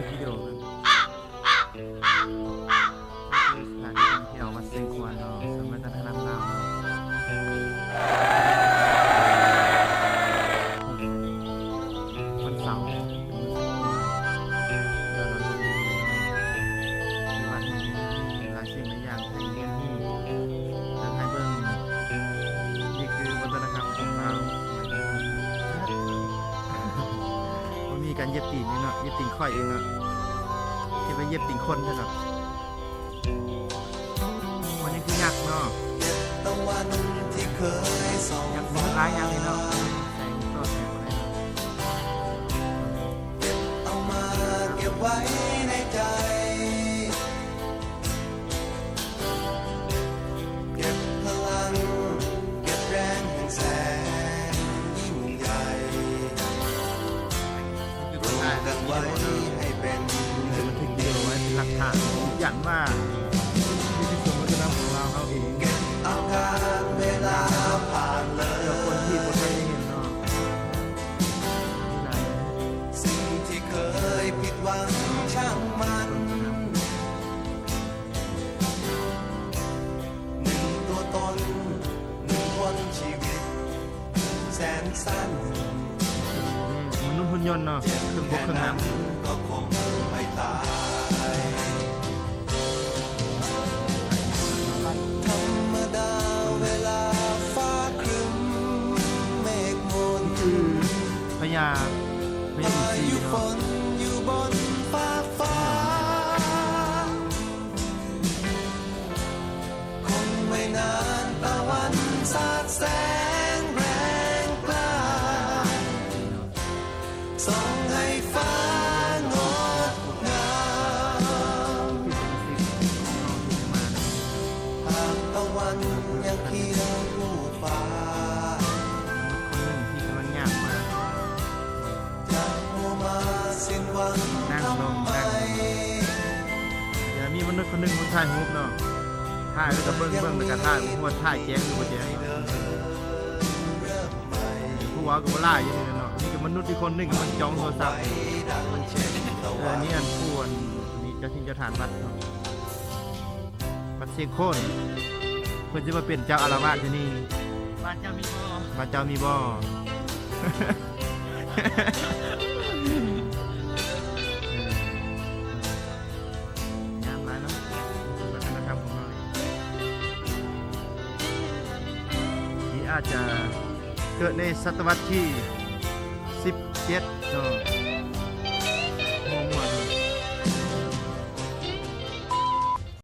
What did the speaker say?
ວິດີໂອກັນ ນີ້ຄືສະຖານທີ່ທ່ອງທ່ຽວວັດຊຽງຂວານເນາະ ສວນວັດທະນະທຳລາວເນາະ ວັນເສົາ ມື້ສຸກ ທີ່ວັດນີ້ມີຫຼາຍສິ່ງຫຼາຍຢ່າງໃຫ້ຮຽນຮູ້ ແລະ ໃຫ້ເບິ່ງ ນີ້ຄືວັດທະນະທຳຂອງລາວ ບໍ່ມີການຢຽບຕີນອີກເນາະ ຢຽບຕີນຂ້ອຍອີກເນາະ ຄິດວ່າຢຽບຕີນຄົນຊະເນາະ ມັນຍັງຄືຍັກເນາະ ຍັກມີຫຼາຍຢ່າງເລີຍເນາະ ແສງຕໍ່ແສງໄປເນາະ ເກັບເອົາມາເກັບໄວ້ໃນໃຈ ເກັບພະລັງ ເກັບແຮງແຫ່ງແສງຍິ່ງໃຫຍ່ ລວມກັນໄວ້ໃຫ້ເປັນໜຶ່ງ ບັນທຶກວິດີໂອໄວ້ເປັນຫຼັກຖານ ຢືນຢັນວ່າ ນີ້ຄືສວນວັດທະນະທຳຂອງລາວເຮົາເອງ ເກັບເອົາການເວລາຜ່ານເລີຍ ເພື່ອຄົນທີ່ບໍ່ທັນໄດ້ເຫັນເນາະ ມີຫຼາຍ ສິ່ງທີ່ເຄີຍຜິດຫວັງຊ່າງມັນ ໜຶ່ງຕົວຕົນ ໜຶ່ງຄົນ ຊີວິດແສນສັ້ນ ມະນຸດຫຸ່ນຍົນເນາະ ເຄື່ອງບົກເຄື່ອງນຳ ກໍຄົງໄມ່ຕາຍ ທຳມະດາເວລາຟ້າຄຶ້ມເມກມົນ ຄືພະຍາ ພະຍາອິນຊີເນາະ ຢູ່ບົນຟາກຟ້າ ຄົງໄມ່ນານຕາວັນສາດແສງແຮງກລ້າ ສ່ອງໃຫ້ຟ້າງົດງາມ ຫາກຕາວັນຍັງຄຽງຄູ່ຟ້າ ຄົນໜຶ່ງທີ່ກຳລັງຍ່າງມາ ຈະບໍ່ມາສິ້ນຫວັງທຳໄມ ດຽວມີມະນຸດຄົນໜຶ່ງມາຖ່າຍຮູບເນາະ ຖ່າຍແລ້ວກໍເບິ່ງ ເບິ່ງແລ້ວກໍຖ່າຍ ບໍ່ຮູ້ວ່າຖ່າຍແຈ້ງຫຼືບໍ່ແຈ້ງເນາະ ຜູ້ເວົ້າກໍບໍ່ຫຼາຍຢູ່ນີ້ແຫຼະເນາະ ນີ້ກໍມະນຸດອີກຄົນໜຶ່ງກຳລັງຈ້ອງໂທລະສັບ ເອີ ອັນນີ້ອັນຜູ້ອັນນີ້ເຈົ້າຖິ່ນເຈົ້າຖານວັດເນາະ ວັດຊຽງໂຄນ ເພິ່ນຊິມາເປັນເຈົ້າອາລະວາດຢູ່ນີ້ ບ້ານເຈົ້າມີບໍ່ ບ້ານເຈົ້າມີບໍ່ ງາມຫຼາຍເນາະ ວັດທະນະທຳຂອງເຮົາ ທີ່ອາດຈະເກີດໃນສະຕະວັດທີສິບເຈັດເນາະ